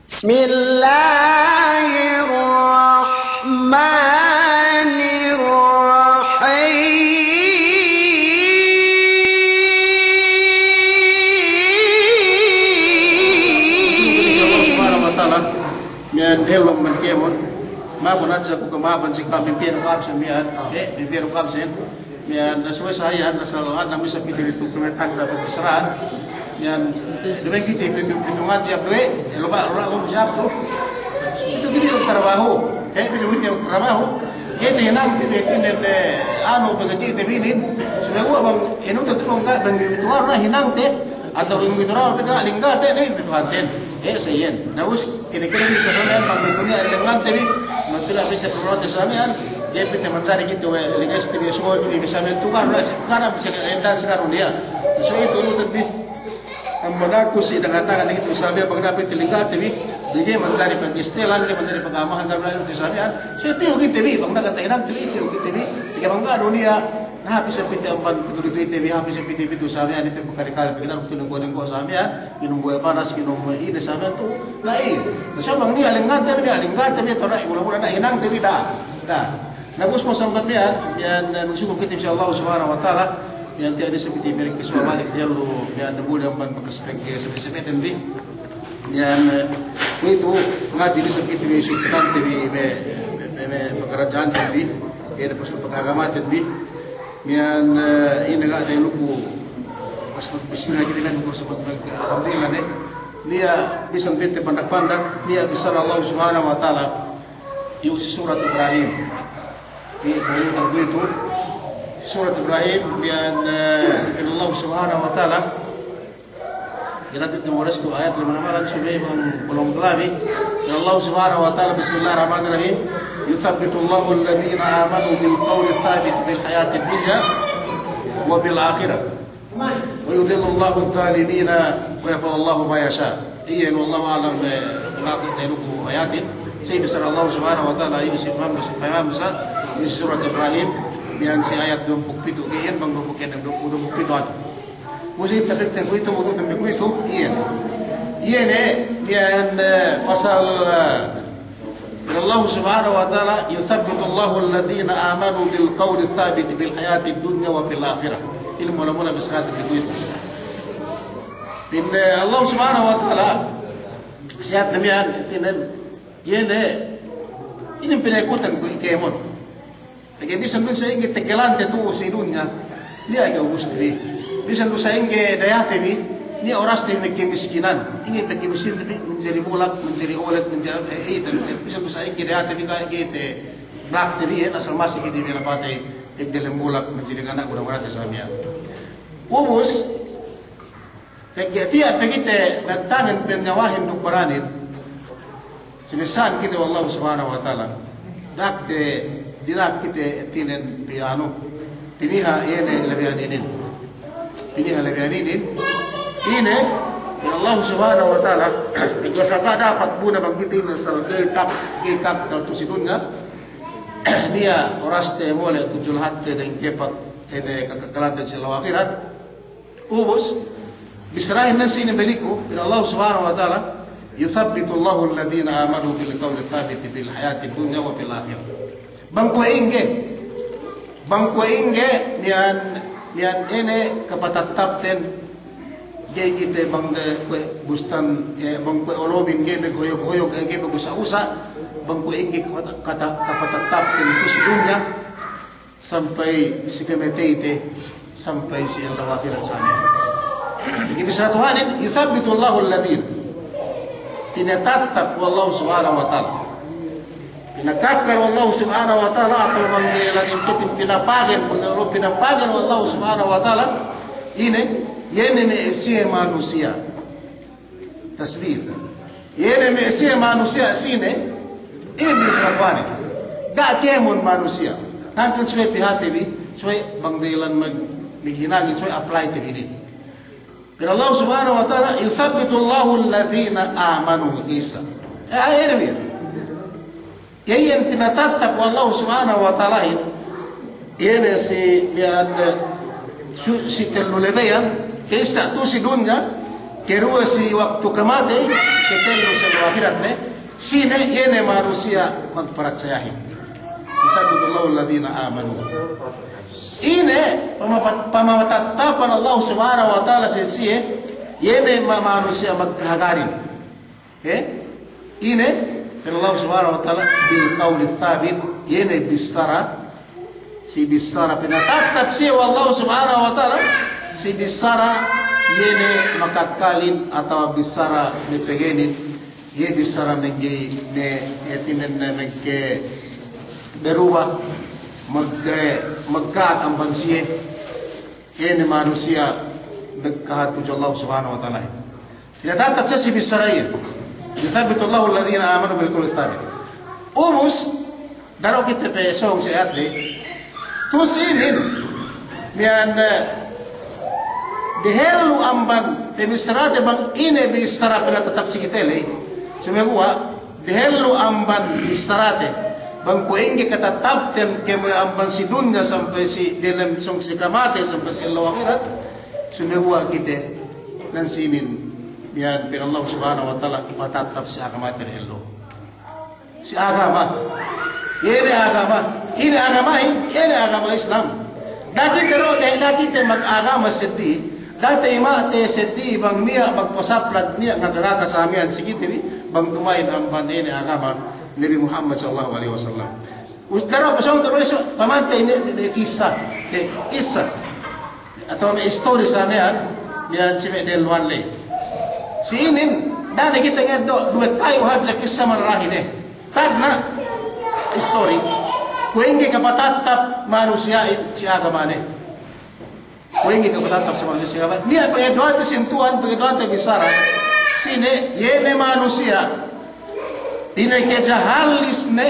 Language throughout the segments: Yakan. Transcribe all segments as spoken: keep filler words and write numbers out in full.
بسم الله الرحمن الرحيم. Subhanahu wa ta'ala, miya'an dehellu amban kēmon, ma'ap hadja ku kema'apan si kami piye ku absen miya'an, eh, piye ku absen. Miya'an, subey sa iyan, asal anak bisa piti pitu kilometer dapat keseraan. Miya'an, duma'in kite pitu, pitu ngadji' abduwe, eh, lupa, lupa, lupa, siap tu. Pitu kite trabaho, eh, pitu kite trabaho. Kite hinang, kite kite, eh, anu, pengaji' te bi inin. Subey uwa' bang, inu tu bang ga', bang pitu aru na hinang te, atawa bang pitu aru, pitu na lingga te, ne, pitu hanten. Eh, sa iyan. Na us, Kini-kini bi, kasamihan, bang dunya ilengante bi, mantila pite promote samihan, ga'i pite manjari kite we' ligaste bi, suwa kini bi samihan tukan, na, sekarang bisa endan sekarang dia. So itu nutut bi, amban aku si dangan-dangan itu samihan, bang dapat ilengante bi, ga'i manjari pagkestelan, ga'i manjari pagamahan, ga'i manjari itu samihan. So itu kite bi, bang dapat tahinang, itu kite bi, bang ga' dunya, Na, hāp isab pite amban pitu-pitu ite bi, hāp isab pite-pitu samiyan ite bi kali-kali, pegge' dahu' tu nengko'-nengko' samiyan, nginum bohe' panas, nginum ine samiyan tu, na iye. Na, so bang niya' lengngante bi, niya' lengngante bi, tara' mula-mula na hinangte bi, da. Da. Na, bus mo sambat miya'an, miya'an, eh, magsukul kite si Allah Subhanahu wa Ta'ala, miya'an tiya' ne isab kite balik ke suwa balik, tiya' lu, miya'an ne buli amban bakas pegge' sebe-sebeden bi. Miya'an, eh, kuwe'itu, ngadji' ne isab kite bi, sukutante bi, me, me, me, me, pakaradja'ante bi, iye ne pas pakaagamaten bi. Miya'an, eh, ine ga' te luku, pas bismillah kite bi, pas alhamdulillah ne. Niya' bisan pite pandak-pandak, niya' bissara Allah Subhanahu wa Ta'ala, iyu' si Surat Ibrahim. Iye, kuwe'itu, kuwe'itu. Surat Ibrahim, miya'an, eh, Allah Subhanahu wa Ta'ala, Ginadtu tu waras tu ayat lima namalan subey bang kulong kalabi. Qala Allah Subhanahu wa Ta'ala, Bismillahir Rahmanir Rahim. Yuthabbitullahu alladhina amanu bil qawli thabit fil hayatid dunya wa fil akhirah. Wa yudhillullahu adh-dhalimina wa yaf'alullahu ma yasha'. Iyan, wallahu a'lam, eh, ngaku taluku ayatin. Sa' bissara Allah Subhanahu wa Ta'ala, iyu' si Imam Musa, Imam Musa, iyu' si Surat Ibrahim, miya'an si ayat duwempū' pitu', iyan bang duwempū' kēmon, duwempū', duwempū' pitu' atu. Musti tapekten kuwe'itu, musti tapekten kuwe'itu, iye ne. Iye ne, miya'an, eh, pasal, eh, Allah Subhanahu wa Ta'ala, "Yuthabbitullahu alladhina amanu bil qawli thabiti fil hayatid dunya wa fil akhirah." Inin mula-mula bissarate kuwe'itu. Pa'in Allah Subhanahu wa Ta'ala, si ayat miya'an, inin, iye ne, inin pina'ikutan kuwe' kēmon. Pegge' bisan du sa'ingge tegelante tu'u si dunya, niya' ga' ubus te bi. Bisan du sa'ingge dayate bi, niya' oraste bi magkemiskinan. Ingge magkemiskinan te bi, manjari bulak, manjari olet, manjari, eh, itu, eh, bisan du sa'ingge dayate bi, ga', ga'i te, bulak te bi, eh, asal masi kite bi napatey, eh, delem bulak, manjari ngana' guna-gunate samiyan. Ubus, Pegge' tiya' pe kite nagtangan penyawahin duk baranin, sinessa'an kite we' Allah Subhanahu wa Ta'ala. Da'a te, dina'ak kite tinen pi anu, piniha iye ne labeyan inin. Piniha labeyan inin. Ine, Allah Subhanahu wa Ta'ala, pegge' asal ga' dapat guna bang kite inin asal ga'i tak, ga'i tak kaltu si dunya. Niya' oraste mole' tudju lahatte dengkepak, ine kakakalante si ellew ahirat. Ubus, bissarahin ne si inin balik ku, pa'in Allah Subhanahu wa Ta'ala, "Yuthabbitullahu alladhina amanu bil qawli thabiti fil hayatid dunya wa fil akhirah." Bang kuwe' ingge, bang kuwe' ingge, miya'an, miya'an ine kapatattapten, ga'i kite bang de kuwe' bustan, eh, bang kuwe' olobin, ga'i maghoyog-hoyog, eh, ga'i magusa'-usa', bang kuwe' ingge kapata-, kata-, kapatattapten tu'u si dunya, Sampay si kamateyte, sampay si ellew ahirat samiyan. Pegge' bissara Tuhanin, "Yuthabbitullahu alladhina." Pinatattap we' Allah Subhanahu wa Ta'ala. Pinatattap we' Allah Subhanahu wa Ta'ala, atawa bang de lanin ketin pinapagen, bang de lanin pinapagen we' Allah Subhanahu wa Ta'ala, ine, iye ne me' siye manusiya'. Tasbih. Iye ne me' siye manusiya' sine, inin bissara Tuhanin. Ga' kēmon manusiya'. Hangkan subey pihate bi, subey bang de ilan mag-, maghinangin, subey apply te bi inin. Pa'in Allah Subhanahu wa Ta'ala, "Yuthabbitullahu alladhina amanu," Isa. Eh, iye ne bi. Iye iyan pinatattap we' Allah Subhanahu wa Ta'alahin, iye ne si, iyan, su-, si tellu labeyan, ka'issa tu'u si dunya, karuwe si waktu kamatey, katellu si ahirat ne, sine, iye ne manusiya' magparatsayahin. Yuthabbitullahu alladhina amanu. Ine pama-, pamatattapan Allah Subhanahu wa Ta'ala si siye, iye ne ma-, manusiya' magkahagarin. Eh? Ine, pa'in Allah Subhanahu wa Ta'ala, bil qawli thabit, iye ne bissara, si bissara pinatattap siye we' Allah Subhanahu wa Ta'ala, si bissara iye ne makakkalin atawa bissara me' pagenin, iye bissara mengge me' etinen ne mengge beruba, mengge, mengge amban siye, iye ne manusiya' mengge tudju Allah Subhanahu wa Ta'ala. Pinatattap siye si bissara iye. Yuthabbitullahu alladhina amanu bil qawli thabit. Ubus, da'a du kite pe sōng si ayat ley. Tu'u si inin, miya'an, eh, dehellu amban pamissarate bang ine bissara pinatattap si kite ley. Sumeguwa', dehellu amban bissarate bang kuwe' ingge katattapten kēmon amban si dunya sampay si delem sōng si kamatey sampay si ellew ahirat. Sumeguwa' kite, nan si inin, miya'an pa'in Allah Subhanahu wa Ta'ala, ipatattap si agamate dehellu. Si agama. Ine agama? Ine agamahin? Ine agama Islam. Da'a kite du, da'a, da'a kite magagama seddili. Da'a te ima'te seddili bang niya' magpasaplag, niya' ngaka-ngaka sa miya'an si kite bi, bang duma'in amban ine agama Nabi Muhammad sallallahu alaihi wasallam. Us-, da'a du pasōng te du isu, pamante ine, ine kissa. Ine kissa. Atawa me' istori sa miya'an, miya'an si me' dehelluhan ley. Si inin, da'a ne kite ngeddo', duwe kayu hadja kissa mararahi ne. Tagna' istori, kuwe' ingge kapatattap manusiya'in si agamane. Kuwe' ingge kapatattap si manusiya' si agamane. Niya' pangeddo'ante sintuwan, pangeddo'ante bissara. Sine, iye ne manusiya' pinakejahallisne,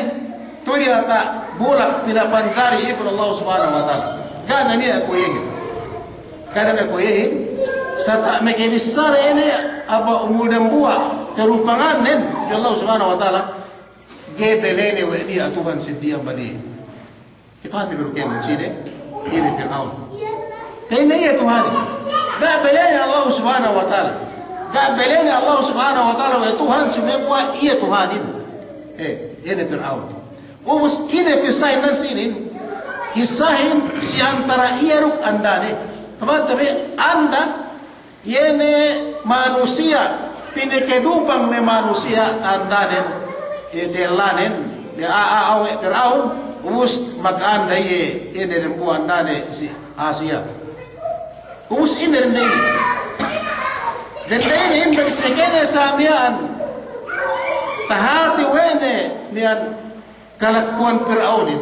tu'u diyata' bulak pinapanjari iye pa'in Allah Subhanahu wa Ta'ala. Ga' ne niya' kuwe'ihin. Ga' ne niya' kuwe'ihin. Sata' makabissara ine, apa umul dambuwa', karupangannen, tudju Allah Subhanahu wa Ta'ala. Ga'i belene we' niya' Tuhan seddili amban iye. Ituhante bi du kēmon sine, ine Pir'aun. Pa'inne iye Tuhan. Ga' belene Allah Subhanahu wa Ta'ala. Ga' belene Allah Subhanahu wa Ta'ala we' Tuhan, sumeguwa' iye Tuhanin. Eh, ine Pir'aun. Ubus ine kissahin nan si inin. Kissahin si antara iye duk andane. Taman tabi anda Iye ne manusiya', pinakedupang ne manusiya' andanen, eh, dehellanen, de a-, a-, awe' Pir'aun, ubus maganda iye, iye ne dembuwa' andane si Asiya. Ubus ine dende inin. Dende inin, bang sekene sa miya'an, tahati we' ne miya'an, kalakuwan Pir'aunin,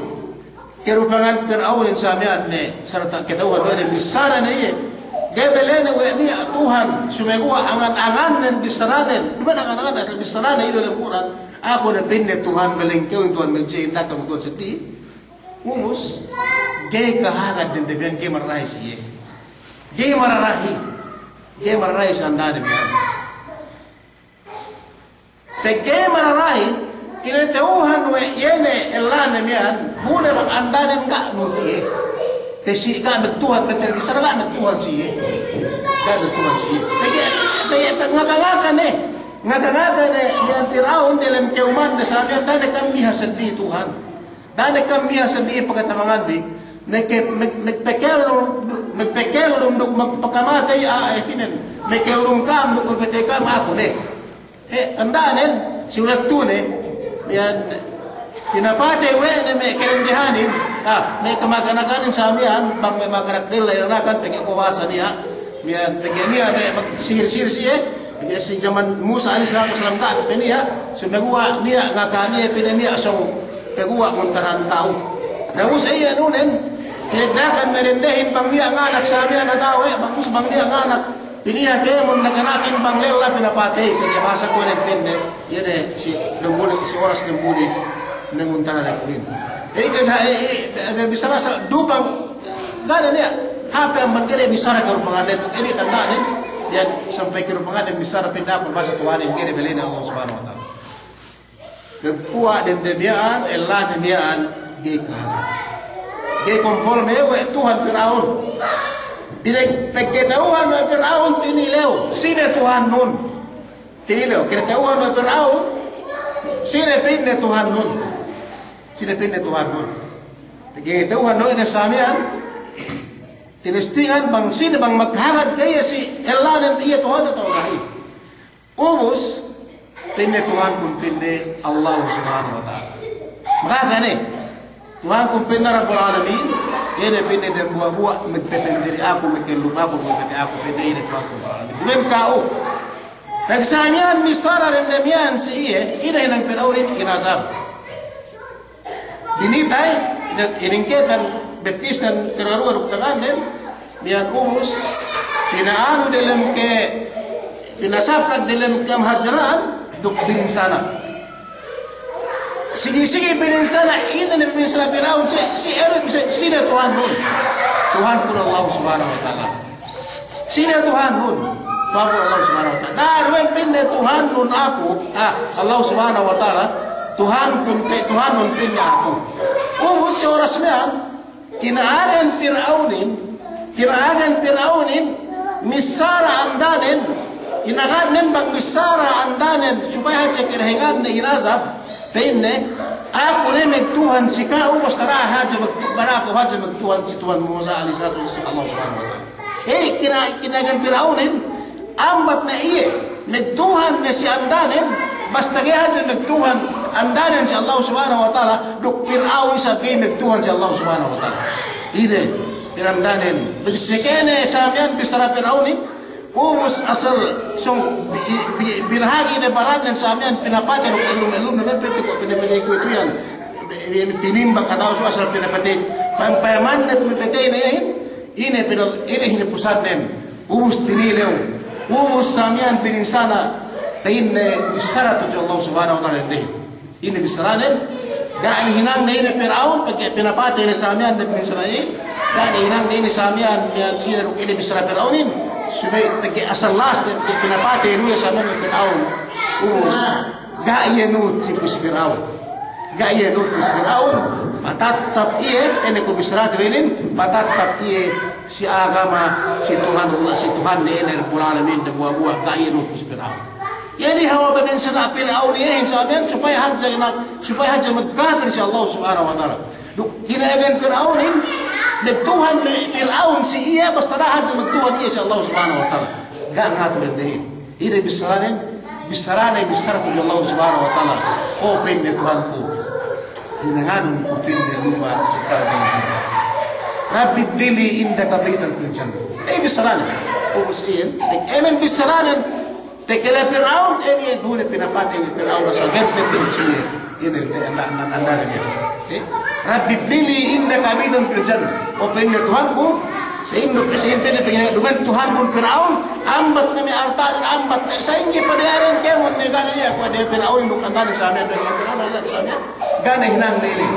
karupangan Pir'aunin sa miya'an ne, sarta' kata'uhan we' ne bissara ne iye. Ga'i belene we' niya' Tuhan, sumeguwa' angan-angannen bissaranen, duma'in angan-angan asal bissarane iye dem Kur'an, aku ne pa'inne Tuhan, belengkewin Tuhan, mence'in daka Tuhan seddili. Ubus, ga'i kahagad dende miya'an, ga'i mararahi si iye. Ga'i mararahi, ga'i mararahi si andane miya'an. Pegge' mararahi, kinata'uhan we' iye ne ellane miya'an, bu ne bang andanen ga' nuhut iye. Pegge' si ga' magtuhan, pegge' bissara ga' magtuhan si iye. Ga' magtuhan si iye. Pegge', pegge', pegge' ngaka-ngaka ne. Ngaka-ngaka ne, miya'an Pir'aun delem ka'umanne sa miya'an, da'a ne kam miha seddili Tuhan. Da'a ne kam miha seddili pagkatabanganbi, meke-, me-, me-, pekellum, mepekellum duk magpakamatey, a, eh, tinen, mekellum kam duk magpatey kam aku ne. Eh, andanen, si wektune, miya'an, pinapatey we' ne me' kadendehanin, a, me' kamag-anakanin sa miya'an, bang me' mag-anak della inanakan, pegge' kuwe' bahasa niya', miya'an, pegge' niya' me' magsihir-sihir siye, pegge' si jaman Musa alayhis salatu wassalam ga' pe niya', sumeguwa' niya' ngaka niya' pa'inne niya' sōng, peguwa' nguntaran ta'u. Na ubus iye anunen, kineddakan me' dendehin bang niya' nganak sa miya'an atawa, eh, bang us bang niya' nganak, piniha kēmon nakanakin bang lella pinapatey, pegge' bahasa kuwe' ne pa'inne, iye ne si dembuli, si oras dembuli, ne nguntaran ne kuhin. Eh, kesa, eh, eh, eh, bissara sa dupang, ga' ne niya', hape amban ga'i ne bissara karupangannen, eh, di tanda'nen, iyan sampay karupangannen bissara pinda aku bahasa Tuhanin, ga'i ne belene Allah Subhanahu wa Ta'ala. Pagpuwa' dende miya'an, ellane miya'an, ga'i kahagad. Ga'i kompol me' we' Tuhan Pir'aun. Pegge' kata'uhan we' Pir'aun tinilew, sine Tuhannun. Tinilew, kata'uhan we' Pir'aun, Sine pa'inne Tuhannun? Sine pa'inne Tuhannun? Pegge' Tuhan we' ne sa miya'an, tinestingan bang sine bang maghagad ke iye si ellanen iye Tuhan atawa ga'i. Ubus, pa'inne Tuhankun pa'inne Allahu Subhanahu wa Ta'ala. Makaka ne, Tuhankun pa'inne Rabbul Alamin, iye ne pa'inne dambuwa'-buwa' magpependiri aku, magkellup aku, magpependiri aku, pa'inne iye ne Tuhankun Rabbul Alamin. Duma'in ka'u. Pegge' sa miya'an missara dende miya'an si iye, ine hinang Pir'aunin, inazab. Dinitay, iningketan bettisnen karuwa-ruwa duk tangannen, miya'an ubus, pina'anu delem ke, pinasaplak delem ke mahadjara'an, duk bininsana'. Sigi-sigi bininsana', ine ne bininsana' Pir'aun, si, si, ere, si, sine Tuhannun? Tuhankun Allah Subhanahu wa Ta'ala. Sine Tuhannun? Tuhankun Allah Subhanahu wa Ta'ala. Na, duma'in pa'inne Tuhannun aku, ah, Allah Subhanahu wa Ta'ala, Tuhankun pe, Tuhannun pa'inne aku. Ubus si oras miya'an, kina'agan Pir'aunin, kina'agan Pir'aunin, missara andanen, ina'anen bang missara andanen, supaya hadja kinahinangne inazab, pa'inne, aku ne magtuhan si ka'u, basta da'a hadja mag-, basta aku hadja magtuhan si Tuhan Musa alaihi salatu wassalam, Allah Subhanahu wa Ta'ala. He, kina-, kina'agan Pir'aunin, ambat ne iye, magtuhan ne si andanen, basta ga'i hadja magtuhan andanen si Allah Subhanahu wa Ta'ala, duk Pir'aun isab ga'i magtuhan si Allah Subhanahu wa Ta'ala. Ine, pinandanen, bissā kene sa miya'an bissara Pir'aunin, ubus asal sōng bi-, bi-, binahagi ne barannen sa miya'an pinapatey duk ellum-ellum ne, pa'inte ko' pinapatey kuwe'itu iyan. Bi-, bi-, tinimbak atawa so asal pinapatey. Pam-, payamanne pinapatey ne iyan. Ine pinal-, ine hinapusannen. Ubus tinilew. Ubus sa miya'an bininsana'. Pa'inne bissara tudju Allah Subhanahu wa Ta'ala dendehin. Ine bissaranen, ga' ne hinangne ine Pir'aun, pegge' pinapatey ne sa miya'an ne bininsana' iye, ga' ne hinangne ine sa miya'an, miya'an ine duk ine bissara Pir'aunin, subey pegge' asal las ne, pegge' pinapatey du iye sa miya'an ne Pir'aun. Ubus, ga' iye nuhut si, si Pir'aun. Ga' iye nuhut si Pir'aun, patattap iye, ine ku bissarate inin, patattap iye si agama, si Tuhan, si Tuhanne ine Rabbul Alamin, dambuwa'-buwa', ga' iye nuhut si Pir'aun. Iye ne hawal paminsana' Pir'aun iyehin sa miya'an supaya hadja ina-, supaya hadja magkapir si Allah Subhanahu wa Ta'ala. Duk kina'agan Pir'aunin, magtuhan ne Pir'aun si iye, basta da'a hadja magtuhan iye si Allah Subhanahu wa Ta'ala. Ga' ngatu dendehin. Ine bissaranen, bissarane, bissara tudju Allah Subhanahu wa Ta'ala. O pa'inne Tuhanku, hinanganun ku pa'inne luma' si ka'u diyalem surga'. Rabbi ibni li indaka baytan fil jannah. Iye bissaranen. Ubus iyan, emen bissaranen, Tekele Pir'aun, inin duwe pinapatey Pir'aun asal gempet ne si iye. Inin, eh, na-, na-, nandare iye. Eh, Rabbi ibni li indaka baytan fil jannah. O pa'inne Tuhanku, sa'ingge, sa'ingge pa'inne duma'in Tuhankun Pir'aun, ambat ne me' arta'nen, ambat ne, sa'ingge padiyaren kēmon ne ga' ne niya' kuwe' de Pir'aun duk andane sa miya'an, Pir'aun andane sa miya'an. Ga' ne hinangne inin.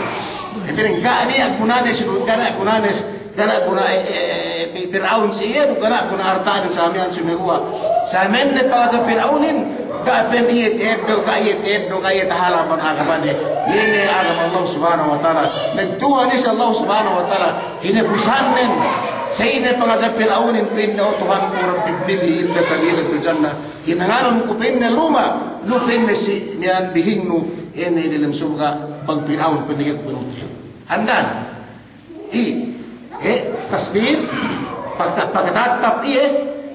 Hātinen ga' niya' gunane si, ga' niya' gunane si, Ga' niya' guna, eh, eh, eh, Pi-, Pir'aun si iye, du ga' niya' guna arta'nen sa miya'an sumeguwa'. Sa miya'an ne pangajab Pir'aunin, ga' pe iye ta'eddo', ga' iye ta'eddo', ga' iye tahala' amban agamane. Iye ne agama Allah Subhanahu wa Ta'ala. Magtuhan iye si Allah Subhanahu wa Ta'ala. Hinapusannen. Sa ine pangajab Pir'aunin, pa'inne, "O Tuhanku, Rabbi ibni li indaka baytan fil jannah." Hinanganun ku, pa'inne, luma', lu, pa'inne, si miya'an bihingnu, ine, diyalem surga', bang Pir'aun, pa'inne, ga'i ku panuhut. Andan. I, eh, tasbit, pagta-, pagtattap iye,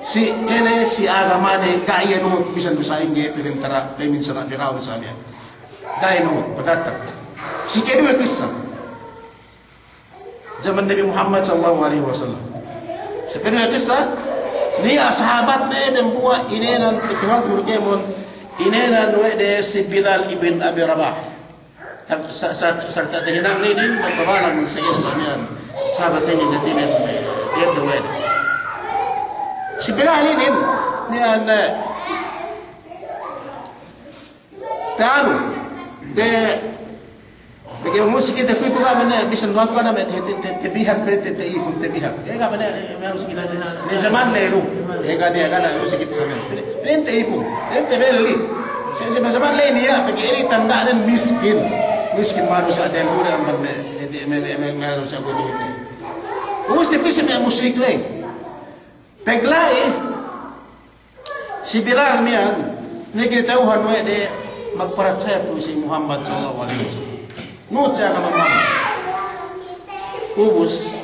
si, ine, si agamane, ga' iye nuhut bisan du sa'ingge, pa'inne, tara, pa'inne, sa Pir'aun sa miya'an. Ga' iye nuhut, pagtattap. Si keduwe kissa. Jaman Nabi Muhammad sallallahu alaihi wasallam. Si keduwe kissa, niya' sahabatne dambuwa' inēnan, ikiwan turkemon, inēnan we' de si Bilal ibn Abi Rabah. Sa-, sa-, sa-, sarta' tahinang inin, magbabalang sa iyan sa miya'an. Sahabat inin, inin, inin, inin, inin. Si Bilal inin, niya', eh, ta'anu, te-, pegge' musik kite kuwe'itu ga' mene, bisan duwatu ga' mene, te-, te-, te-, tabihag, te-, te-, ta'ipun, tabihag. Eh, ga' mene, eh, mene musik kite, me' jaman ley du. Eh, ga' niya', ga' niya' musik kite sa miya'an. Inin ta'ipun, inin tabelli. Si, si, me' jaman ley niya', pegge' inin tanda'nen miskin. Miskin manusiya' diyalem dule amban me', me', me', me', me' manusiya' kuwe'itu. Ubus tapī si me' musik ley. Pegla'i, si Bilal miya'an, niya' kinata'uhan we' de, Magparatsaya pu si Muhammad sallallahu alaihi wasallam. Nuhut si agama Muhammad. Ubus,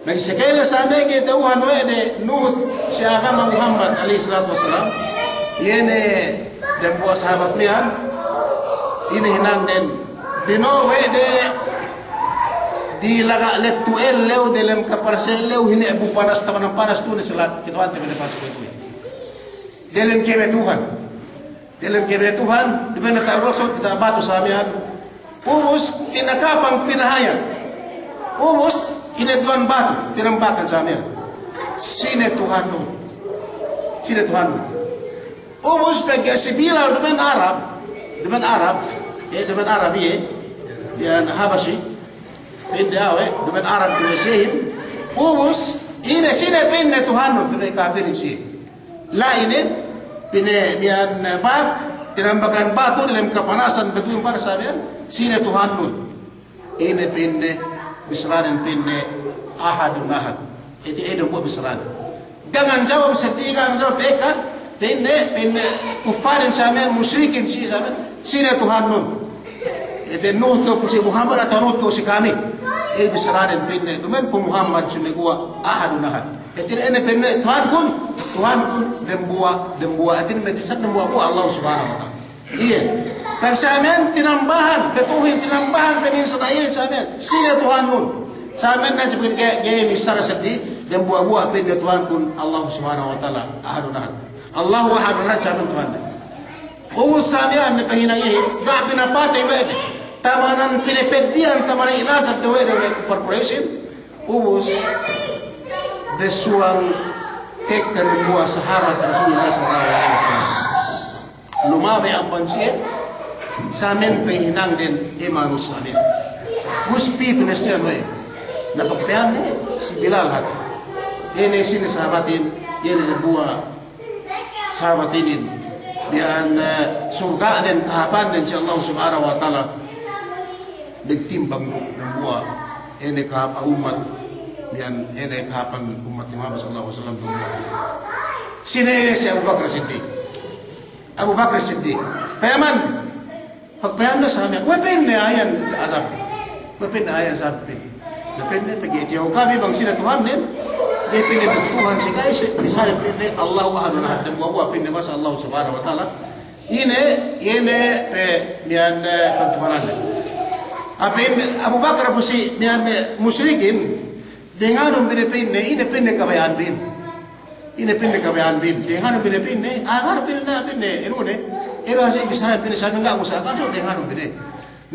magsekele sa meke tewhan we' de nuhut si agama Muhammad alaihi salatu wassalam. Iye ne dembuwa' sahabat miya'an, ine hinangden, bino'o we' de dilaga' lettu ellew delem kaparse ellew, hine'bu panas, taman panas tu'u ne si lahat, kituhante mene panas kuwe'-kuwe'. Delem keme Tuhan. Delem keme Tuhan, duma'in ne ta'u rasul, ta'u batu sa miya'an. Ubus, pinakapang pinahayat. Ubus, ine Tuhan batu, tinambakan sa miya'an. Sine Tuhannun? Sine Tuhannun? Ubus, pegge' si Bilal duma'in Arab, duma'in Arab, eh, duma'in Arab iye, iyan Habasyi, pa'inde awe', duma'in Arab Quraysihin. Ubus, ine, sine pa'inne Tuhannun, pa'inne kapirin siye. La'i ne, pa'inne miya'an, eh, bak, tinambakan batu delem kapanasan, batu panas sa miya'an, sine Tuhannun? Ine pa'inne, bissaranen pa'inne, Ahadun ahad. Iti eddo' bu bissaranen. Gangan jawab seddili, gangan jawab ekka, pa'inne, pa'inne, kuffarin sa miya'an, musyrikin si sa miya'an, sine Tuhannun? Ite nuhut kew pu si Muhammad atawa nuhut kew si kami? Iye bissaranen pa'inne, duma'in pu Muhammad sumeguwa' Ahadun ahad. Hātinen ine pa'inne Tuhankun, Tuhankun dembuwa', dembuwa', hātinen me' Tuhan dembuwa'-buwa' Allah Subhanahu wa Ta'ala. Iye. Pegge' sa miya'an tinambahan, betuhin tinambahan, pa'inne sa iye sa miya'an, sine Tuhannun? Sa miya'an ne si pa'inne ga'i, ga'i missara seddili, dembuwa'-buwa' pa'inne Tuhankun Allah Subhanahu wa Ta'ala, Ahadun ahad. Allahu Ahadun ahad sa miya'an Tuhannen. Ubus sa miya'an ne pahinang iyehin, ga' pinapatey we' de. Tamanan pinapeddi'an, tamanan inazab de we' de we' kuffar Quraysin. Ubus, bessuwang tekka dembuwa' sahabat Rasulullah sallallahu alaihi wasallam. Lumamey amban siye, sa miya'an pahinangden, e manus sa miya'an. Ubus pī pinasiya'an we' de. Na pagpayamne si Bilal hāti. Ine sine sahabatin, iye ne dembuwa' sahabat inin, miya'an, eh, surga'nen kahāpannen si Allah Subhanahu wa Ta'ala, magtimbang du dembuwa', ine kahāp ummat, miya'an ine kahāpan ummat Muhammad sallallahu alaihi wasallam dembuwa'. Sine ine si Abu Bakar Siddiq. Abu Bakar Siddiq. Payaman, Pagpayamne sa miya'an, kuwe' pa'inne ayan azab. Kuwe' pa'inne ayan azab pa'inne. Na pa'inne pegge' tiya' kami bang sine Tuhannen, ga'i pa'inne Tuhan si ga'i si, bissānen pa'inne Allahu Ahadun Ahad, dembuwa'-buwa' pa'inne basa Allah Subhanahu wa Ta'ala. Ine, ine pe miya'an, eh, pagtuhanannen. Pa'in Abu Bakar pu si miya'an me' musyrikin, denganun bi ne pa'inne, ine pa'inne kabaya'anbin. Ine pa'inne kabaya'anbin, denganun bi ne pa'inne, a'a ga' ne pa'inne, pa'inne, enu ne, enu hadja bissānen pa'inne, sa miya'an ga' musa, kan so denganun bi ne.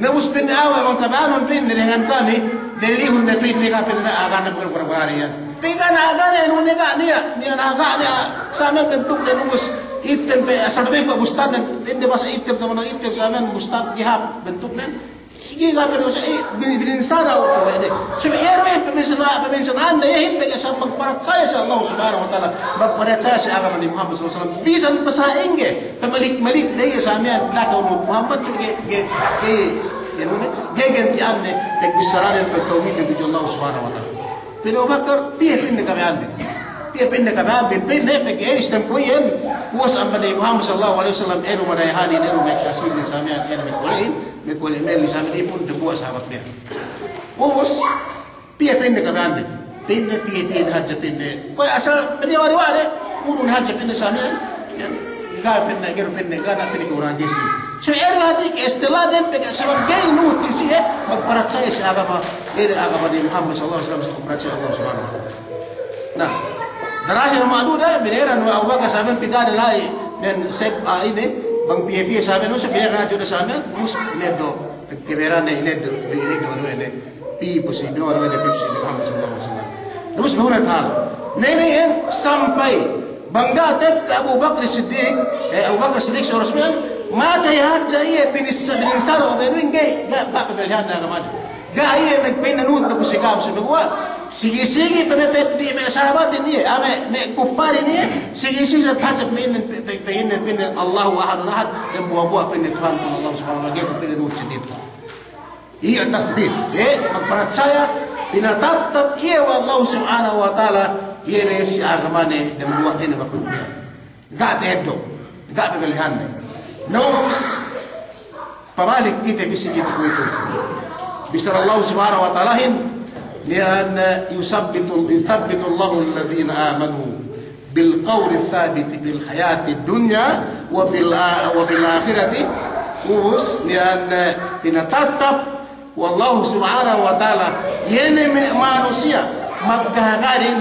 Na ubus pa'inne awe' bang kabaya'anun pa'inne, dengan kami, delihun ne pa'inne, ga' pa'inne, a'a ga' ne pa'inne, pa'inne, pa'inne, iyan. Pegge' ga' ne, a'a ga' ne, enu ne ga' niya', niya' ne a'a ga' ne, sa miya'an bentuknen ubus, item pe, asal pe kuwe' bustannen, pa'inne basa item, sama item, sa miya'an bustan, gihap, bentuknen. Ga'i ga' pe du sa, eh, bi-, bininsara' we' de. Subey iye du, eh, paminsana', paminsana'ande iyehin pegge' sa magparatsaya si Allah Subhanahu wa Ta'ala, magparatsaya si agama Nabi Muhammad sallallahu alaihi wasallam. Bisan pasa'ingge, pamalik-malik de iye sa miya'an, da'a kew nuhut Muhammad, subey ga'i, ga'i, ga'i, ga'i, anu ne, ga'i ganti'anne, pagbissaranen, pagtawhidne tudju Allah Subhanahu wa Ta'ala. Pa'in Abu Bakar, piye pa'inne kabaya'anbin? Piye pa'inne kabaya'anbin? Pa'inne, pegge' eri si tempo iyan, puwas amban Nabi Muhammad sallallahu alaihi wasallam, enu madayahanin, enu me' kasinin sa miya'an, enu me' kuwe'in, me' kuwe' melli sa miya'an, ipun dembuwa' sahabat miya'an. Ubus, piye pa'inne kabaya'anbin? Pa'inne, piye-piye ne hadja pa'inne. Kuwe' asal, pa'inne wari-wari, udun hadja pa'inne sa miya'an. Iyan, ga' pa'inne, ga'i du pa'inne, ga' ne pa'inne kurang gisi. So, eri hadja ke istiladen pegge' sabab ga'i nuhut si siye, magparatsaya si agama, eri agama Nabi Muhammad sallallahu alaihi wasallam, si magparatsaya Allah Subhanahu wa Ta'ala. Na, darahim ma'duda, binayaran we' Abu Bakar sa miya'an pī ga' ne la'i, miya'an sep, ah, ine, bang piye-piye sa miya'an, ubus binayaran hadja du sa miya'an, ubus ineddo', keberan ne ineddo', ineddo' anu ine. Pī pu si, bino'o du we' de pī pu si Nabi Muhammad sallallahu alaihi wasallam. Ubus behu ne ta'ala. Nene iyan sampay bang ga' tekka Abu Bakar Siddiq, eh, Abu Bakar Siddiq si oras miya'an, matey hadja iye binissa-, bininsara' we' de, ga'i, ga', ga' pagalihanne agamanen. Ga' iye magpa'in nuhut ne ku si ka'am sumeguwa'. Sigi-sigi pe me' peddi' me' sahabatin iye, ah, me', me' kupparin iye, sigi-sigi sa pacap me' inin pe-, pe-, pa'inne, pa'inne, Allahu Ahadun Ahad, dembuwa'-buwa' pa'inne Tuhankun Allah Subhanahu wa Ta'ala, ga'i ku pa'inne nuhut si Tuhan. Iye tathbit, eh, magparatsaya, pinatattap iye we' Allah Subhanahu wa Ta'ala, iye ne si agamane, dembuwa' ine makhluk ne. Ga' ta'eddo', ga' pagalihanne. Na ubus Pabalik kite bi si itu kuwe'itu. Bissara Allah Subhanahu wa Ta'alahin, miya'an, eh, yusabbitu, yusabbitu Allahu alladhina amanu bil qawli thabiti fil hayati dunya wa bil a-, wa bil akhirati. Ubus, miya'an, eh, pinatattap we' Allahu Subhanahu wa Ta'ala, iye ne me' manusiya' magkahagadin,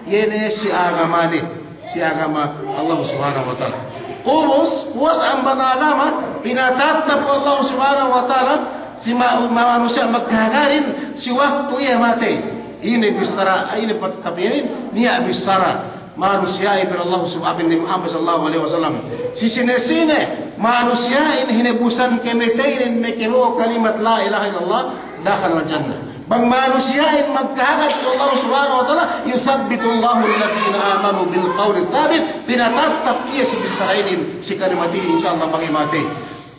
iye ne si agamane. Si agama Allah Subhanahu wa Ta'ala. Ubus, puwas amban agama, pinatattap we' Allah Subhanahu wa Ta'ala, si ma-, ma-, manusiya' magkahagadin, si waktu iye matey. Ine bissara, ine patattap inin, niya' bissara manusiya'in bi Allah Subhanahu, Nabi Muhammad sallallahu alaihi wasallam. Si sine-sine manusiya'in hinebusan kamateynen makabo'o kalimat la ilaha illallah, dakhalal jannah. Bang manusiya'in magkahagad we' Allah Subhanahu wa Ta'ala, yuthabbitu Allahu alladhina amanu bil qawli thabit, pinatattap iye si bissara inin, si kalimat inin, insya Allah bang iye matey.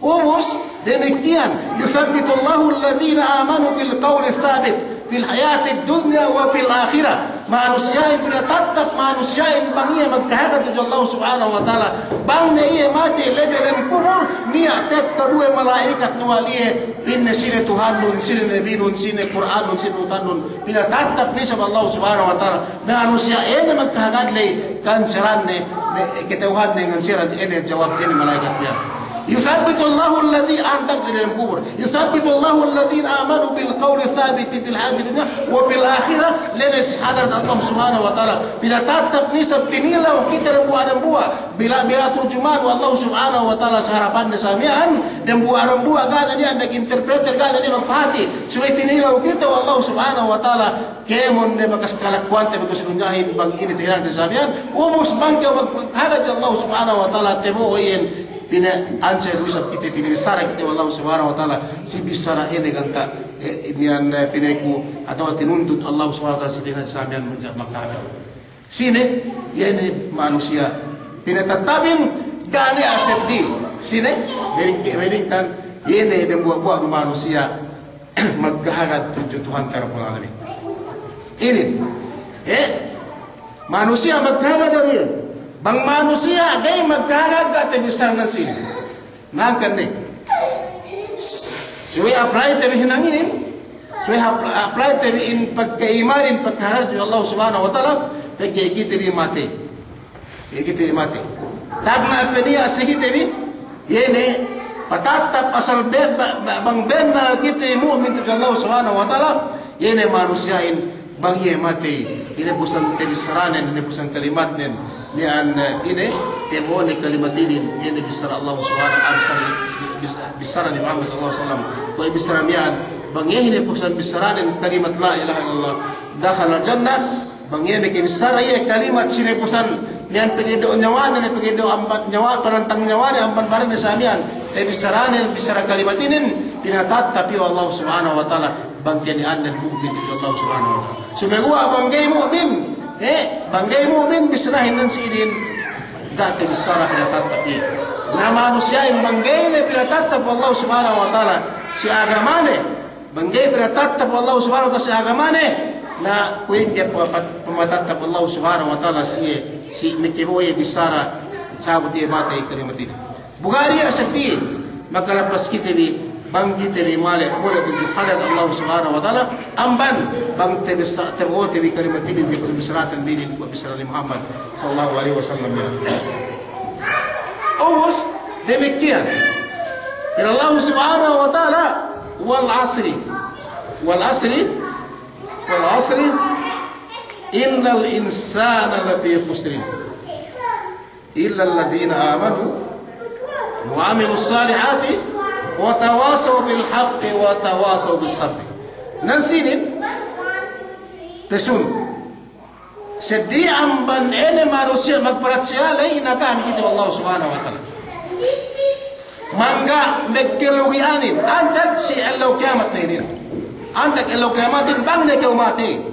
Ubus, damikkiyan, yuthabbitu Allahu alladhina amanu bil qawli thabit fil hayatid dunya wa fil akhirah. Manusiya'in pinatattap, manusiya'in bang iye magkahagad tudju Allah Subhanahu wa Ta'ala. Bang ne iye matey la'i dem kubul, niya' te'ed duwe mala'ikat nuwal iye, pa'inne sine Tuhannun, sine Nabinun, sine Kur'annun, sine utannun. Pinatattap ne isab Allah Subhanahu wa Ta'ala. Manusiya' ine magkahagad la'i, kanseranne, me-, kata'uhanne nganseran, ine jawab inin mala'ikat iyan. Yuthabbitu Allahu alladhi-, antag la'i dem kubul. Yuthabbitu Allahu alladhina amanu bil qawli thabiti fil hayatid dunya wa fil akhirah, la'i ne si hadarat Allah Subhanahu wa Ta'ala. Pinatattap ne isab tinilew kite dambuwa'-dambuwa'. Bila, bila turjuman we' Allah Subhanahu wa Ta'ala si harapanne sa miya'an, dambuwa'-dambuwa' ga' ne niya' mag-interpreter, ga' ne niya' magpahati. Subey tinilew kite we' Allah Subhanahu wa Ta'ala, kēmon ne bakas kalakuwante bakas dunyahin bang ine tahinangte sa miya'an, ubus bang kew magkahagad si Allah Subhanahu wa Ta'ala, tabo'o iyan, pina'anse du isab kite, pinabissara kite we' Allah Subhanahu wa Ta'ala, si bissara ine ganta', eh, miya'an, eh, pinaku, atawa tinuntut Allah Subhanahu wa Ta'ala si tahinangte sa miya'an magkahagad. Sine, iye ne manusiya' pinatattapin, ga' ne a'a seddili. Sine, beling-, belingkan, iye ne dambuwa'-buwa' du manusiya' magkahagad tudju Tuhante Rabbul Alamin. Inin, eh, manusiya' magkahagad du iyan. Bang manusiya' ga'i magkahagad, ga' tabissaranen sine. Hangkan ne. Subey apply te bi hinang inin. Subey ap-, apply te bi in pagka'imanin, pagkaharap tudju Allah Subhanahu wa Ta'ala, pegge' kite bi matey. Pegge' kite bi matey. Tagna' pe niya' si kite bi, iye ne, patattap asal be-, ba-, ba-, bang bennal kite mu'min tudju Allah Subhanahu wa Ta'ala, iye ne manusiya'in, bang iye matey, ine pusan tabissaranen, ine pusan kalimatnen, miya'an, eh, ine, tabo'one kalimat inin, ine bissara Allah Subhanahu wa Ta'ala, bis-, bissara Nabi Muhammad sallallahu alaihi wasallam. Kuwe' bissara miya'an, bang iye ine pusan bissaranen kalimat la ilaha illallah, dakhalal jannah, bang iye makabissara iye kalimat sine pusan, miya'an pageddo' nyawane, pageddo' amban nyawa, panantang nyawane, amban baranne sa miya'an, tabissaranen, bissara kalimat inin, pinatattap iye we' Allah Subhanahu wa Ta'ala, bang keni'annen mu'min tudju Allah Subhanahu wa Ta'ala. Sumeguwa' bang ga'i mu'min, eh, bang ga'i mu'min, bissarahin nan si inin, ga' tabissara pinatattap iye. Na manusiya'in bang ga'i ne pinatattap we' Allah Subhanahu wa Ta'ala si agamane, bang ga'i pinatattap we' Allah Subhanahu wa Ta'ala si agamane, na kuwe' ingge pamatat-, pamatattap we' Allah Subhanahu wa Ta'ala si iye, si makabo'o iye bissara, sabut iye matey kalimat inin. Bu ga' niya' seddili, makalappas kite bi, bang kite bi mole', mole' tudju hadarat Allah Subhanahu wa Ta'ala, amban, bang tabissa-, tabo'ote bi kalimat inin, bi bissaraten bi inin, bissara Nabi Muhammad sallallahu alaihi wasallam, ya. Ubus, damikkiyan. Pa'in Allah Subhanahu wa Ta'ala, wal asri, wal asri, wal asri, innal insana lafi khusrin. Illa alladhina amanu wa amilus salihati wa tawasaw bil haqqi wa tawasaw bis sabri. Nan sinin, pesun. Seddili amban ine manusiya' magparatsaya la'i, inakahan kite we' Allah Subhanahu wa Ta'ala. Mangga' magkalugi'anin, antag si ellew kiyamat ne inin. Antag ellew kiyamatin, bang ne kew matey.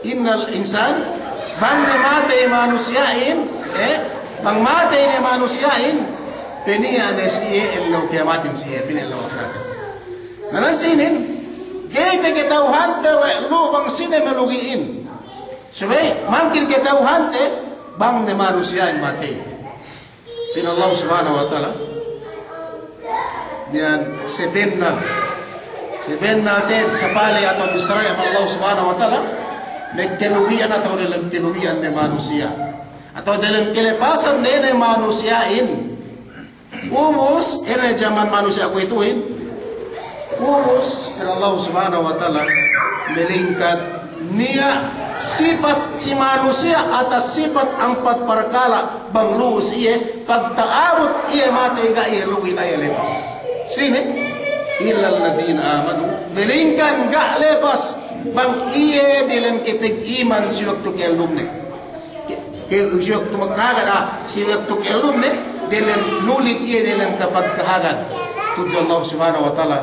Innal insan, bang ne matey manusiya'in, eh, bang matey ne manusiya'in, peniya' ne si iye ellew kiyamatin si iye, peniya' ellew ahirat. Na nan sinin, ga'i pe kata'uhante we' lu bang sine malugi'in. Subey, mangkin kata'uhante, bang ne manusiya'in matey. Pa'in Allah Subhanahu wa Ta'ala, Iyan sabennal. Sabennal te'ed sapale atawa bissara amban Allah Subhanahu wa Ta'ala, me' kalugi'an atawa delem kalugi'an ne manusiya'. Atawa delem kalepasan ne, ne manusiya'in. Ubus, ine jaman manusiya' kuwe'ituhin. Ubus, pa'in Allah Subhanahu wa Ta'ala, malingkan niya' sipat si manusiya' atas sipat ampat parkala' bang lu'u si iye, pagta'abut iye matey ga' iye lugi' ga' iye lepas. Sine? Illal ladhina amanu, malingkan ga' lepas bang iye delem kapagiman si waktu kellumne. Ke, ke, si waktu magkahagad, ah, si waktu kellumne, delem lulig iye delem kapagkahagad tudju Allah Subhanahu wa Ta'ala.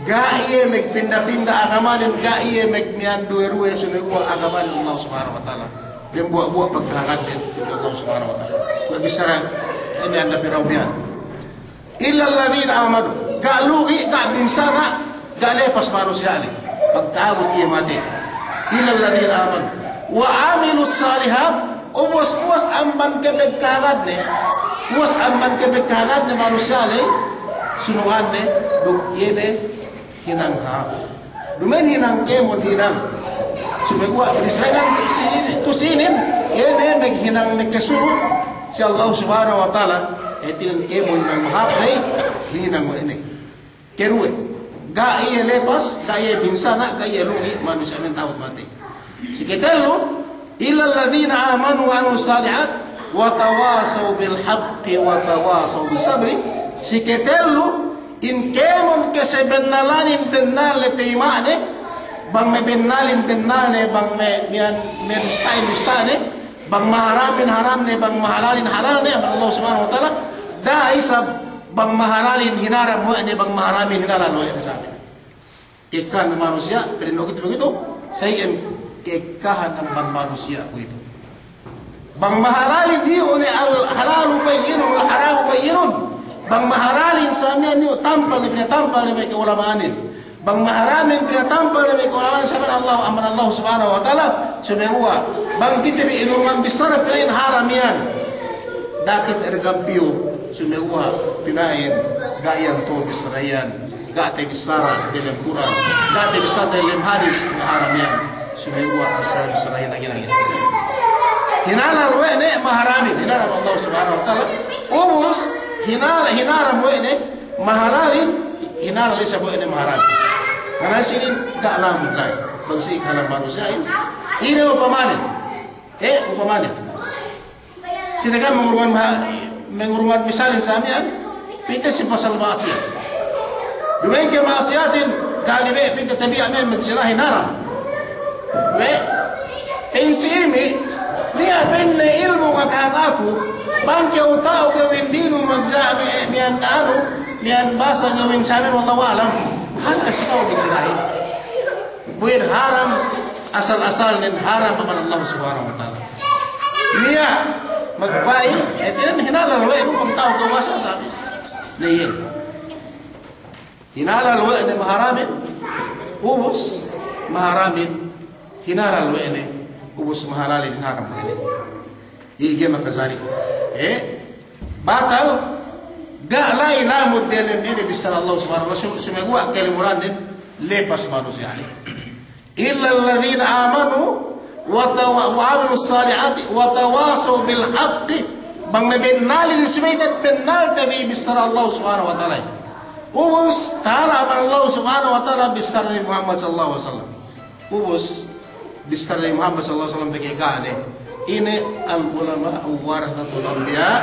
Ga' iye magpinda-pinda agamanen, ga' iye magmiyan duwe-duwe, sumeguwa' agamanen Allah Subhanahu wa Ta'ala. Dembuwa'-buwa' pagkahagadnen tudju Allah Subhanahu wa Ta'ala. Kuwe' bissara, ine anda piraw miyan. Illal ladhina amanu. Ga' lugi', ga' binsana', ga' lepas manusiya' ley. Pagta'abut iye matey. Illal ladhina amanu. Wa amilus salihat, ubus-ubus amban kapagkahagadne. Ubus amban kapagkahagadne manusiya' ley. Sunuganne, duk iye ne hinang hāp. Duma'in hinang kēmon hinang. Sumeguwa' binisranan tu sinin, tu sinin, iye ne maghinang makasunud si Allah Subhanahu wa Ta'ala. Hātinen kēmon hinang hāp ley, hinang we' ne. Karuwe, ga' iye lepas, ga' iye binsana', ga' iye lugi', manusiya' miya'an ta'abut matey. Si katellu, illal ladhina amanu wa amilus salihat, wa tawasaw bil haqqi, wa tawasaw bis sabri. Si katellu, in kēmon kasabennalanin bennal ne tayima'ne, bang mabennalin bennalne, bang me, miyan, madusta'in dusta'ne, bang maharamin haramne, bang mahalalin halalne, amban Allah Subhanahu wa Ta'ala, da'a isab bang mahalalin hinaram we' ne, bang maharamin hinalal we' ne sabi. Ka'ekkahan manusiya', pa'in du kuwe'itu, kuwe'itu, sa iyan ka'ekkahan amban manusiya' kuwe'itu. Bang mahalalin iyu' ne al-halalu bayyinun wal haramu bayyinun. Bang mahalalin sa miyan iyu' tampal ne, pinatampal ne me' ka'ulama'anin. Bang maharamin pinatampal ne me' ka'ulama'anin sa miyan Allah, amban Allah Subhanahu wa Ta'ala, sumeguwa'. Bang kite bi inurungan bissara pina'in haram iyan. Da'a kite ergampiyu, sumeguwa' pina'in ga' iyan tu'u bissara iyan. Ga' tabissara delem Kur'an, ga' tabissara delem hadis, maharam iyan. Sumeguwa' bissara-bissara iyan lagi'-lagi'. Hinalal we' ne maharamin, hinaram Allah Subhanahu wa Ta'ala. Ubus, hinal-, hinaram we' ne mahalalin, hinalal isab we' ne maharamin. Karna' sinin ga' lamud la'i. Bang si kahalan manusiya'in. Ine upamanen. Eh, upamanen. Sine kan mangurungan ma-, mangurungan misalin sa miyan, pa'inte si pasal ma'asiyat. Duma'in ke ma'asiyatin, kali be, pa'inte tabiya' me' magsinahin haram. Be, pa'in si imi, niya' pa'inne ilmu' kakahan aku, bang kew ta'u gawin dinu magsa-, me', miyan anu, miyan basa gawin sa miyan wallahu a'lam. Hal asbab magsinahin. Buwin haram, asal-asalnen haram amban Allah Subhanahu wa Ta'ala. Niya' magpa'in, eh, hātinen hinalal we' nu bang ta'u kew basa sabi. Na iyan. Hinalal we' ne maharamin, ubus maharamin, hinalal we' ne, ubus mahalalin haram we' ne. Iye makajari. Eh? Batal, ga' la'i lamud delem ine bissara Allah Subhanahu wa Ta'ala, sumeguwa' kalimurannen lepas manusiya' ley. Illal ladhina amanu wa tawa-, wa amilus salihati wa tawasaw bil haqqi. Bang mabennalin subey te'ed bennalte bi bissara Allah Subhanahu wa Ta'ala. Ubus, ta'ala amban Allah Subhanahu wa Ta'ala bissara Nabi Muhammad sallallahu alaihi wasallam. Ubus, bissara Nabi Muhammad sallallahu alaihi wasallam pegge' ka'ane, ine al-ulama'u warathatul anbiya',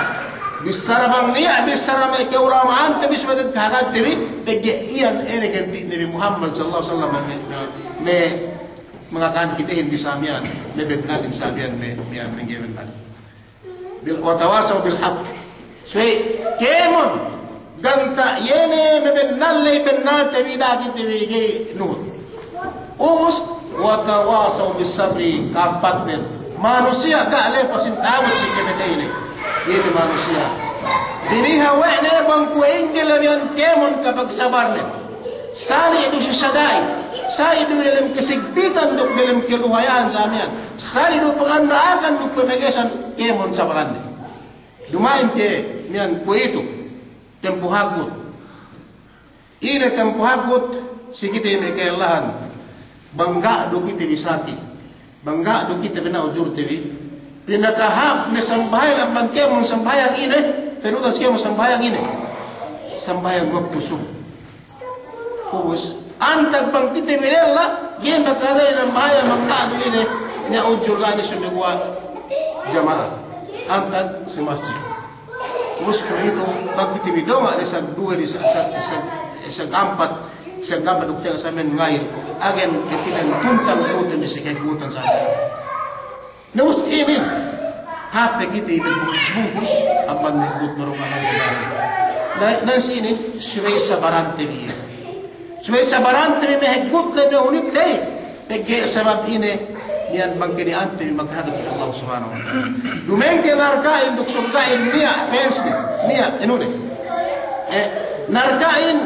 bissara bang niya', bissara me' ka'ulama'ante bi subey te'ed kahagad te bi, pegge' iyan ine ganti' Nabi Muhammad sallallahu alaihi wasallam me', me', me' mangakahan kitehin bi sa miyan, me' bennalin sa miyan, me', miyan, me' ga'i bennal. Bil, wa tawasaw bil haqq. Subey kēmon ganta' iye ne mabennal ley bennalte bi, da'a kite bi ga'i nuhut. Ubus, wa tawasaw bis sabri, ka'ampatnen. Manusiya' ga' lepasin ta'abut si kamateyne. Iye ne manusiya'. Biniha we' ne bang kuwe' ingge labihan kēmon kapagsabarnen. Sali' du si sada'in, sali' du delem kasigpitan duk delem kaluhayahan sa miyan, sali' du panganda'akan duk pamegesan, kēmon sabaranne. Duma'in ke miyan kuwe'itu, tempo hagut. Ine tempo haggut si kite me' ke'ellahan. Bang ga' du kite bi saki. Bang ga' du kite bi na'ujurte bi. Pinakahāp ne sambahayang amban kēmon sambahayang ine. Penutas kēmon sambahayang ine. Sambahayang waktu subu. Ubus, antag bang kite bi lella, ga'i nakahāp ne sambahayang bang ga' du ine, niya' ujur ga' ne sumeguwa' jama'a. Antag si masjid. Ubus kuwe'itu, bang kite bi donga' ne isab duwe, isab, isab, isab, isab ampat, isab ampat duk tenga' samen ngayil. Agen kite bi tuntang tuntang si kahaggutan samen. Na ubus inin, hāp pe kite bi bungkus-bungkus, amban me' haggut me' rumah na, na, na si inin, subey sabarante bi iye. Subey sabarante bi me' haggut ley, me' hunit ley. Pegge' sabab ine, niya' bang keni'ante bi maghadap Allah Subhanahu wa Ta'ala. Dumengge narka'in duk surga'in niya' pens ne, niya' inu ne. Eh, narka'in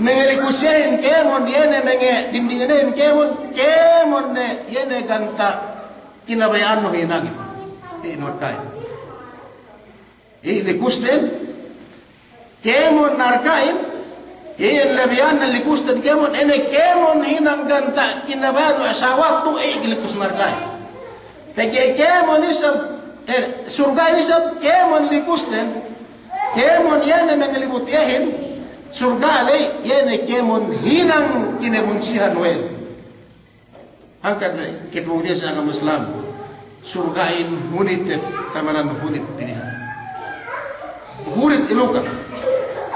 mangalikus iyehin kēmon, iye ne mangdinding iyehin kēmon, kēmon ne, iye ne ganta' kinabaya'annu hinangin. Iye narka'in. Iye likusden, kēmon narka'in, iye labihan ne likusden kēmon, ine kēmon hinang ganta' kinabaya'annu sawatdu, iye likus narka'in. Pegge' kēmon isab, eh, surga'in isab, kēmon likusden, kēmon iye ne mangalibut iyehin, surga' ley, iye ne kēmon hinang kinabunsihan we'en. Hangkan ne, kepungtina'i si agama Islam. Surga'in hunit, tamanan hunit piniha. Hunit iluka.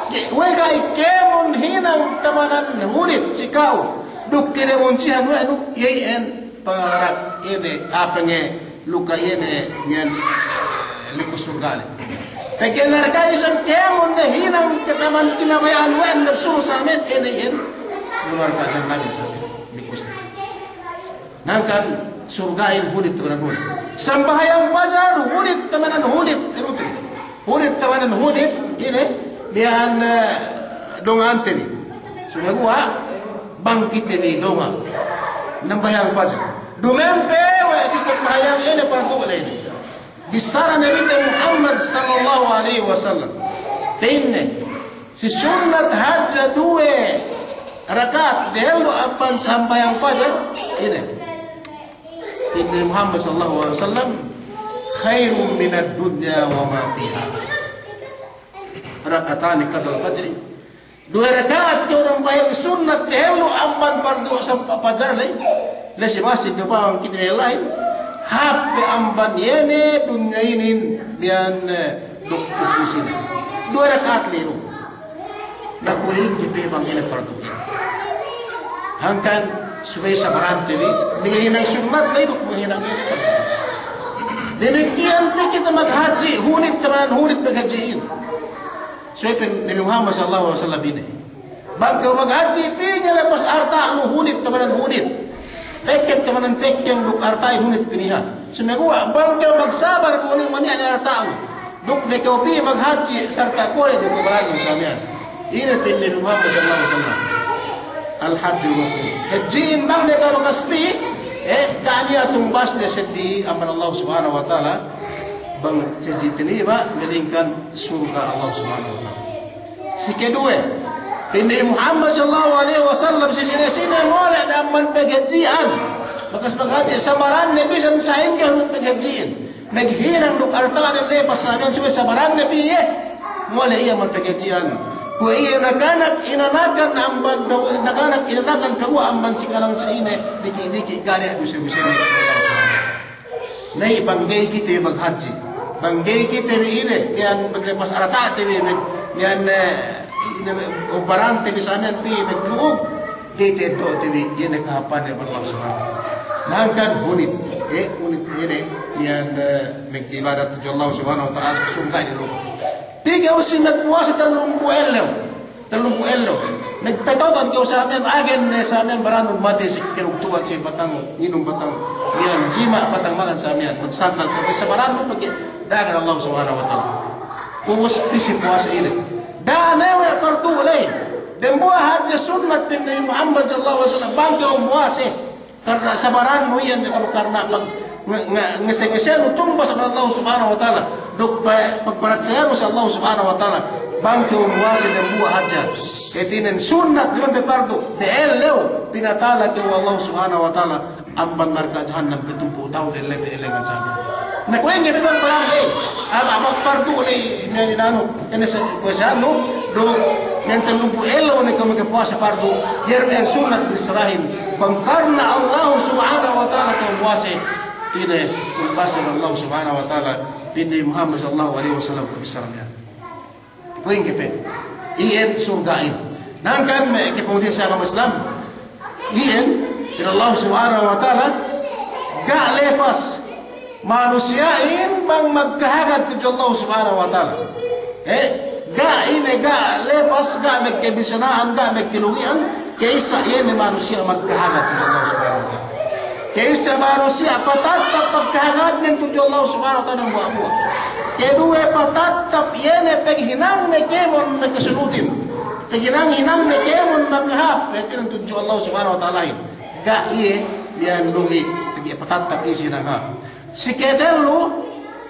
Ke-, we' ga'i kēmon hinang tamanan hunit si ka'u. Duk kinabunsihan we' nu, iye iyan pangarak ine, apa nge, luka iye ne, ngen, eh, likus surga' ley. Pegge' narka'in isab kēmon ne hinang kataman kinabaya'an we'en nabsunu samen, ine iyan. Narka' jahannam samen. Likus. Hangkan surga'in hunit tamanan hunit. Sambahayang pajar hunit tamanan hunit. Hunit tamanan hunit, ine, miya'an, eh, donga'ante bi. Sumeguwa' bang kite bi donga' nambahayang pajar. Duma'in pe we' si sambahayang ine pardu' ley ine. Bissara Nabite Muhammad sallallahu alaihi wasallam. Pa'inne, si sunnat hadja duwe raka'at dehellu amban sambahayang pajar, ine. Pa'inne Muhammad sallallahu alaihi wasallam, "Khairun minad dunya wa ma fiha." Raka'atani qabla al-fajri. Duwe raka'at kew nambahayang sunnat dehellu amban pardu' sambahayang pajar ley. Ley si masjid du bang kite bi la'i. Hāp pe amban iye ne dunya inin miya'an, eh, duk isi-isine. Duwe raka'at ley du. Na kuwe' ingge pe bang ine pardu'. Hangkan subey sabarante bi, manghinang sunnat ley duk manghinang ine pardu'. Damikkiyan pe kite maghadji', hunit tamanan hunit maghadji'in. Subey pa'in Nabi Muhammad sallallahu alaihi wasallam ine. Bang kew maghadji', pī ne lepas arta'nu hunit tamanan hunit. Pekkeng tamanan pekkeng duk arta'in hunit piniha. Sumeguwa' bang kew magsabar kuwe' ne maniya' ne arta'nu. Duk ne kew pī maghadji' sarta' kuwe' ne duk barannu samiyan. Ine pa'in Nabi Muhammad sallallahu alaihi wasallam. Al-hajjul mabrur. Hadji'in bang ne kew bakas pī, eh, ga' niya' tumbasne seddili amban Allah Subhanahu wa Ta'ala. Bang hadji' tinima', melingkan surga' Allah Subhanahu wa Ta'ala. Si keduwe, pa'in Nabi Muhammad sallallahu alaihi wasallam, si sine-sine mole' damman paghadji'an. Bakas paghadji', sabaranne bisan sa'ingge hunit paghadji'in. Maghinang duk arta'nen lepas samiyan subey sabaranne pī iye. Mole' iye amban paghadji'an. Kuwe' iye nakanak inanakan amban, nakanak inanakan paguwa' amban si kalang sa'ine, diki'-diki' ga' ne duse-dusene. Na iye bang ga'i kite maghadji'. Bang ga'i kite bi ine, miya'an maglepas arta'te bi, mag-, miya'an, eh, ine, barante bi samiyan pī maglu'ug. Ga'i te eddo'te bi, iye ne kahāpande amban Allah Subhanahu wa Ta'ala. Na hangkan hunit, eh, hunit ine, miya'an, eh, mag'ibadat tudju Allah Subhanahu wa Ta'ala, surga' inin lu'u. Pegge' ubus magpuwase tellumpū' ellew. Tellumpū' ellew. Magpetotan kew samiyan, agen ne samiyan barannun matey si kenugtu'an si batang nginum, batang miya'an, jima', batang mangan samiyan. Magsandal kew, bang sa' barannun pegge' da'a ne Allah Subhanahu wa Ta'ala. Ubus pī si puwase inin. Da'a ne we' pardu' ley. Dembuwa' hadja sunnat pa'in Nabi Muhammad sallallahu alaihi wasallam bang kew muwase. Karna' sabarannu iyan, karna' pag-, nge-, nge-, ngese-ngesenu tumbas amban Allah Subhanahu wa Ta'ala. Duk pa-, pagparatsayanu si Allah Subhanahu wa Ta'ala. Bang kew muwase dembuwa' hadja. Hātinen sunnat duma'in pe pardu, de ellew pinatala kew we' Allah Subhanahu wa Ta'ala amban narka' jahannam pitumpu' tahun ellew pe ellew ngan sabi. Na kuwe' ingge pe bang pardu, eh, ama' bang pardu ley, ine inanu, ine sa-, kuwe' sanu, du, ine tellumpu' ellew ne kew makapuwasa pardu, iye du iyan sunnat bissarahin. Bang karna Allah Subhanahu wa Ta'ala kew muwase, ine, ulbas Allah Subhanahu wa Ta'ala, pa'in Nabi Muhammad sallallahu alaihi wasallam kew bissara miya'an. Kuwe' ingge pe, iyan surga'in. Hangkan me' kapungtina'i si agama Islam, iyan, pa'in Allah Subhanahu wa Ta'ala, ga' lepas manusiya'in bang magkahagad tudju Allah Subhanahu wa Ta'ala. Eh, ga' ine, ga' lepas, ga' magkabisana'an, ga' magkalugi'an, ka'issa iye ne manusiya' magkahagad tudju Allah Subhanahu wa Ta'ala. Ka'issa manusiya' patattap pagkahagadnen tudju Allah Subhanahu wa Ta'ala dambuwa'-buwa'. Kaduwe patattap iye ne paghinangne kēmon makasunutin. Paghinang-hinangne kēmon makahāp, hātinen tudju Allah Subhanahu wa Ta'alahin. Ga' iye miya'an lugi', pegge' patattap iye si hinang hāp. Si katellu,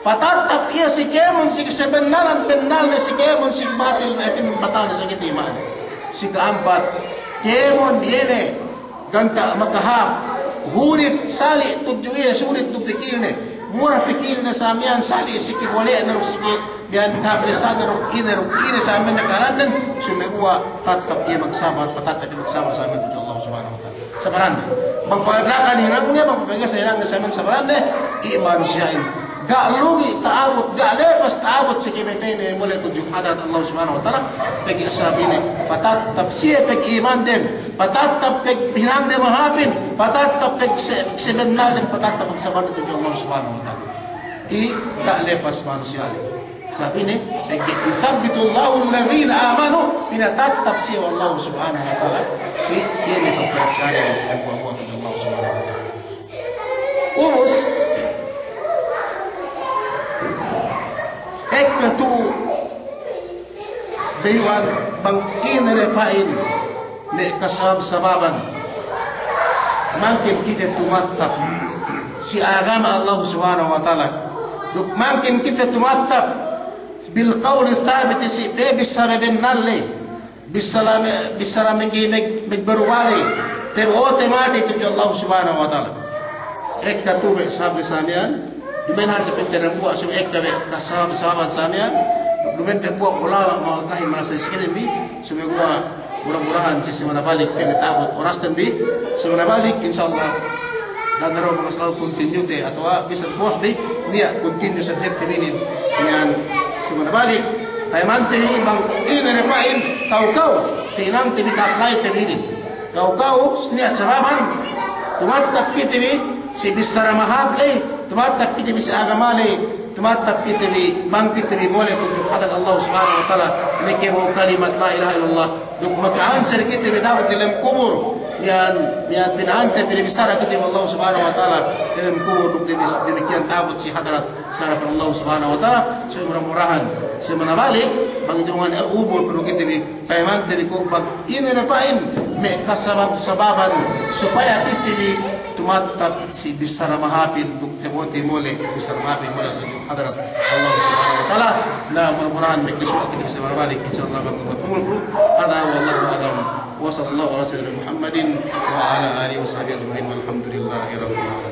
patattap iye si kēmon si kasabennalan, bennalne si kēmon si batil, hātinen batalne si kite ima'ne. Si ka'ampat, kēmon iye ne ganta' makahāp, hunit sali' tudju iye, hunit du pikilne, mura pikilne sa miya'an, sali' si kabole'ne duk si ke-, miya'an kahāp lisanne duk ine, duk ine sa miya'an ne kalannen, sumeguwa' tattap iye magsabar, patattap iye magsabar sa miya'an tudju Allah Subhanahu wa Ta'ala. Sabaranne. Bang pagadakan hinangne, bang pagadakan hinangne sa miya'an sabaranne, iye manusiya'in. Ga' lugi' ta'abut, ga' lepas ta'abut si kamateyne mole' tudju hadarat Allah Subhanahu wa Ta'ala, pegge' sabab ine, patattap siye pag'imanden, patattap paghinangne mahāpin, patattap pagse-, sabennalnen, patattap pagsabarne tudju Allah Subhanahu wa Ta'ala. Iye ga' lepas manusiya'in. Sabab ine, pegge' yuthabbitullahu alladhina amanu, pinatattap siye we' Allah Subhanahu wa Ta'ala, si iye ne pagparachaya, pagbuwa'-buwa' tudju Allah Subhanahu wa Ta'ala. Ubus, ekka tu'u bayu'an bang ine ne pa'in me' kasabab-sababan mangkin kite tumattap si agama Allah Subhanahu wa Ta'ala. Duk mangkin kite tumattap bil qawli thabit si pe bissara bennal ley. Bissara me-, bissara manggi meg-, megberubah ley, tabo'o tamatey tudju Allah Subhanahu wa Ta'ala. Ekka tu'u me' sabab sa miya'an, duma'in hadja pa'inte dambuwa', sōng ekka me' kasabab-sababan sa miya'an, duma'in dambuwa' ulama' mangakahin manasa si kite bi, sumeguwa' mura-murahan si simana balik, kene ta'abut orasten bi, simana balik, insya Allah. Da'a du bang asal continue te, atawa bisan pause bi, niya' continue subject te bi inin. Niya' simana balik, payamante bi bang ine ne pa'in, kaw-kaw, tahinangte bi, ta-apply te bi inin. Kaw-kaw, niya' sababan, tumattap kite bi, si bissara mahāp ley, tumattap kite bi si agama ley, tumattap kite bi, bang kite bi mole' tudju hadarat Allah Subhanahu wa Ta'ala, makabo'o kalimat la ilaha illallah. Duk maka-answer kite bi ta'abut diyalem kubul. Miya'an, miya'an pina'answer, pinabissara kite bi Allah Subhanahu wa Ta'ala diyalem kubul, duk demi-, damikiyan ta'abut si hadarat si hadapan Allah Subhanahu wa Ta'ala. So mura-murahan, simana balik, bang dungan, eh, ubul, punu kite bi, payamante bi ko' bang ine ne pa'in me' kasabab-sababan supaya kite bi tumattap si bissara mahāpin, duk tabo'ote mole' bissara mahāpin mole' tudju hadarat Allah Subhanahu wa Ta'ala. Na mura-murahan me' kasuwa' kite bi simana balik, insya Allah, bang tumulpul. Hada wallahu a'lam. Wa sallallahu ala sayyidina Muhammadin wa ala alihi wa sahbihi ajma'in. Walhamdulillahi rabbil alamin.